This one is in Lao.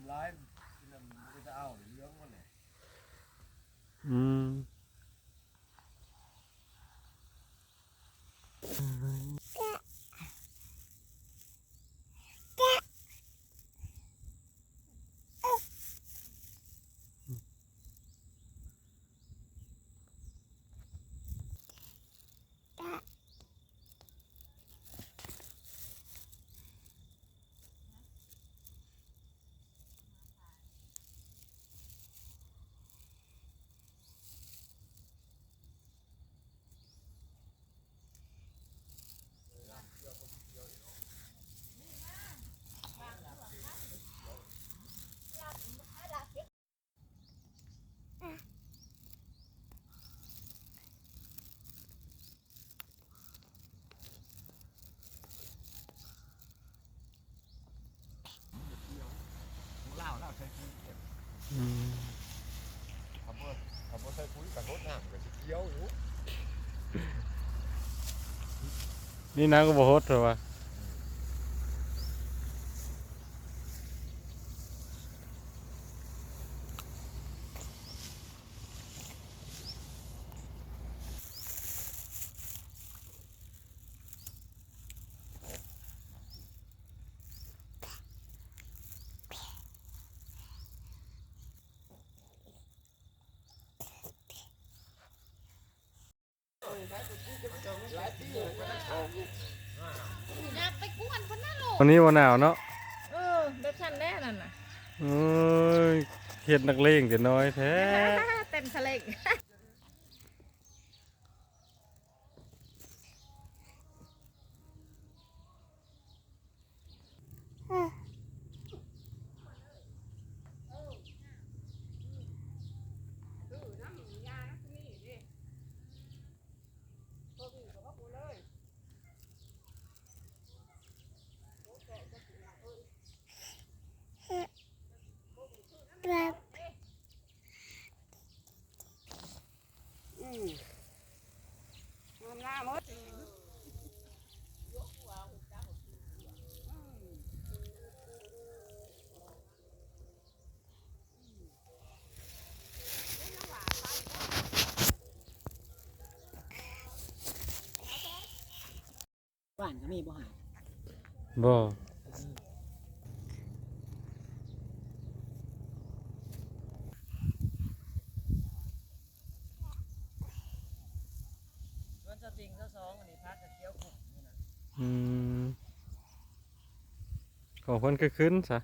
ຫຼາຍ ມັນກໍຈະເອົາເຫຼືອງໝົດແຫຼະ ອືມ. ລາວ ລາວໃສ່ປຸ໋ຍ ອືມ ຖ້າບໍ່ ຖ້າບໍ່ໃສ່ປຸ໋ຍກໍຫົດນ້ຳກໍຊິຂຽວຢູ່ ນີ້ນາກໍບໍ່ຫົດ ເພິ່ນວ່າ. ຢ່າໄປກວນເພິ່ນນະລູກ ວັນນີ້ບໍ່ໜາວເນາະ ເອີ ແບບຊັ້ນແຫຼະນັ້ນນະ ໂອ້ຍ ເຮັດນັກເລງແຕ່ນ້ອຍແທ້ ເຕັ້ນສະເລັງ. ອືມ ງາມໆ ເອີຍ ອືມ. ບ້ານກໍມີບໍ່ຫາ? ບໍ່. ສວນສະຕິງຊາວສອງ ອັນນີ້ຜັກກະຂຽວຄຸກຢູ່ນະ. ອືມ ຂອງເພິ່ນຄືຂຶ້ນຊະ.